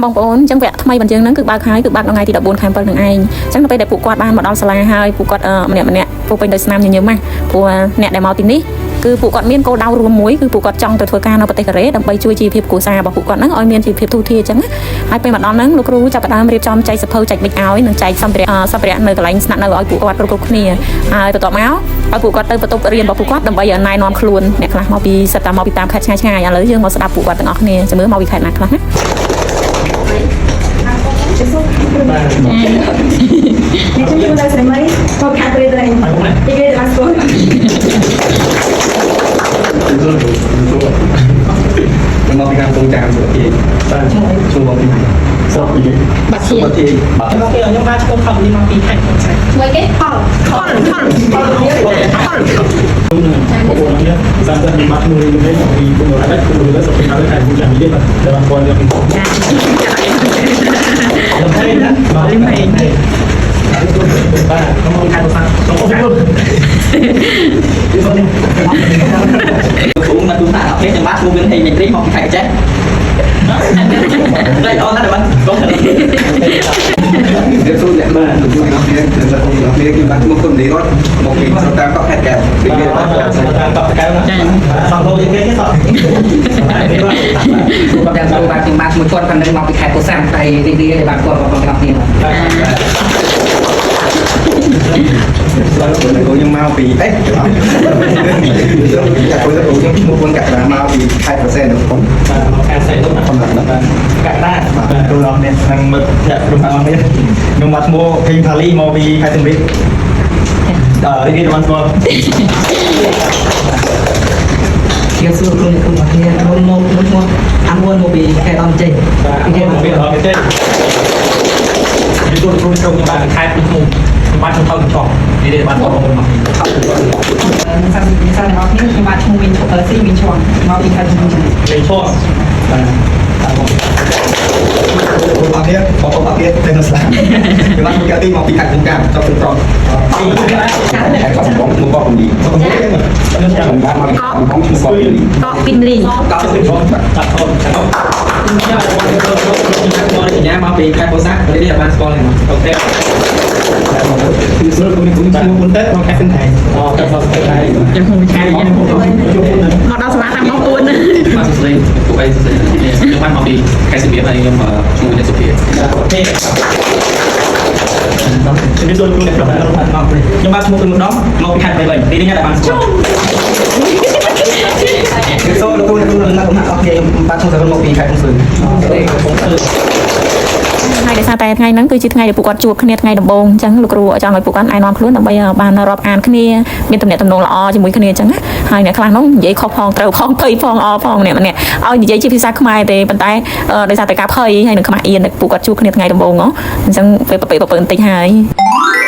បងប្អូនអញ្ចឹងវគ្គថ្មីរបស់យើងហ្នឹងគឺបើកហើយគឺបើកនៅថ្ងៃទី14ខែ7នឹងឯងអញ្ចឹងនៅពេលដែលពួកគាត់បានមកដល់សាលាហើយពួកគាត់ម្នាក់ម្នាក់ពោពេញដោយស្នាមញញឹមណាព្រោះអ្នកដែលមកទីនេះគឺពួកគាត់មានគោលដៅរួមមួយគឺពួកគាត់ចង់ទៅធ្វើការនៅប្រទេសកូរ៉េដើម្បីជួយជីវភាពគ្រួសាររបស់ពួកគាត់ហ្នឹងឲ្យមានជីវភាពធូរធារអញ្ចឹងណាហើយពេលមកដល់ហ្នឹងលោកគ្រូចាប់ផ្ដើមរៀបចំចែកសៀវភៅចែកប៊ិចឲ្យនិងចែកសម្ភារៈនៅកន្លែងស្នាក់នៅឲ្យពួកគាត់គ្រប់ៗគ្នាហើយបន្ទាប់មកឲ្យពួកគាត់ទៅបន្ទប់រៀនរបស់ពួកគាត់ដើម្បីឲ្យណែនាំខ្លួនអ្នកខ្លះមកពីសិតតែមកពីតាមខេត្តឆ្ងាយឆ្ងាយឥឡូវយើងមកស្ដាប់ពួកគាត់ទាំងអស់គ្នាចាំមើលមកពីខេត្តណាខ្លះណា នេះខ្ញុំនៅស្រីមីមកខាងព្រៃត្រែងពីគេបានស្គាល់ ខ្ញុំមកពីខាងកំពង់ចាមសុខភាពបាទជួបមកពីស្រុកពី បាត់ធា សុខភាពបាទ មកពីខ្ញុំបាទឈ្មោះខំនេះមកពីខេត្តកំពង់ចាម មួយគេ ផលផលផល បងប្អូននេះសាស្ត្រខ្ញុំបាទឈ្មោះរីនេះមកពីគុំរ៉ាគុំរ៉ាសុខភាពហើយខេត្តកំពង់ចាមនេះបាទដែលបានស្គាល់ខ្ញុំខ្ញុំហេណាបាទហេបាទខ្ញុំមកខេត្តពោធិ៍សាត់ខ្ញុំអរគុណ គ្រូមកទូសាអត់ទេខ្ញុំបាទឈ្មោះវិនហេងមេត្រីមកពីខេត្តចេះតែអត់ណាស់បានស្គាល់ រៀបសួរអ្នកបាទលោកអ្នកគ្នាអ្នកគ្នាខ្ញុំបាទឈ្មោះគុំលីរតមកពីស្រុកតាមកក់ខេត្តកែវពីបាទតាមកក់កែវណាសងលោកគេទេសោះ បាទគ្រូបាទខ្ញុំបាទឈ្មោះគាត់ខាងនឹងមកពីខេត្តពោធិ៍សាត់តែរីករាយដែលបានស្គាល់បងប្អូនទាំងអស់គ្នា បាទខ្ញុំមកពីអេចាក់គាត់ខ្ញុំឈ្មោះគុណកក្កដាមកពីខេត្តប្រសេនុខ្ញុំ បាទមកខេត្តសីលុបាទកក្កដា បាទគ្រូអរអ្នកនិងមិត្តភក្តិក្រុមអរនេះខ្ញុំមកឈ្មោះភេងផាលីមកពីខេត្តសៀមរាបអឺរីករាយបានស្គាល់ ជាសួរគ្រូអ្នកគ្រូអរគ្នាមុនមកមុនមកអាមួនមកពីខេត្តអង្គជ័យ បាទខ្ញុំមកពីអរទេពីទូគ្រូខ្ញុំបាទខេត្តភ្នំខ្ញុំបាទខ្ញុំថតចောនេះទេបាទបងប្អូនមក សាស្ត្រសាស្ត្រអ្នកអរគ្នាខ្ញុំបាទឈ្មោះមីងស៊ីមីងឈួងមកពីខេត្តកំពង់ចាម លេឈរបាទ បងប្អូនអរគ្នាបងប្អូនអរគ្នាទៅនៅស្លាខ្ញុំបាទមកទីមកពីខេត្តកំពង់ចាមចប់ត្រង់ខេត្តកំពង់មកកងលី ខ្ញុំចាំ ខ្ញុំបាទមកកំពង់ឈ្មោះកងលី កក់ពីនលី កប់ពីបងបាទអូនចាំខ្ញុំមកពីញ៉ាមកពីខេត្តពោធិ៍សាត់នេះបានស្គាល់ហ្នឹងអូខេ គឺសួរគុណគុណឈ្មោះគុណតេមកខេត្តសឹងថៃ អូខេត្តពោធិ៍សាត់ ចាំខ្ញុំឆាយ ជួបនឹង មកដល់សាលាតាមបងប្អូនណា បាទសួស្តីពួកឯងសួស្តីខ្ញុំបានមកពីខេត្តសៀមរាបហើយខ្ញុំឈ្មោះអ្នកសុភា អូខេជំរាបសួរគ្រូអ្នកខ្ញុំបាទឈ្មោះគុណម្ដងមកពីខេត្តព្រៃវែងនេះនេះដែលបានស្គាល់ គឺសួរលោកគ្រូអ្នកគ្រូនិងអ្នកអរគ្នាខ្ញុំបាទឈ្មោះសរុនមកពីខេត្តកំពង់ស្ពឺ ហើយដោយសារតែថ្ងៃហ្នឹងគឺជាថ្ងៃដែលពួកគាត់ជួបគ្នាថ្ងៃដំបូងអញ្ចឹងលោកគ្រូចង់ឲ្យពួកគាត់ណែនាំខ្លួនដើម្បីបានរាប់អានគ្នាមានទំនាក់ទំនងល្អជាមួយគ្នាអញ្ចឹងណាហើយអ្នកខ្លះនោះនិយាយខុសផងត្រូវផងភ័យផងអផងម្នាក់ម្នាក់ឲ្យនិយាយជាភាសាខ្មែរទេប៉ុន្តែដោយសារតែការភ័យហើយនឹងខ្មាស់អៀនដែលពួកគាត់ជួបគ្នាថ្ងៃដំបូងហ៎អញ្ចឹងពេលប្រពេប្រពើបន្តិចហើយ។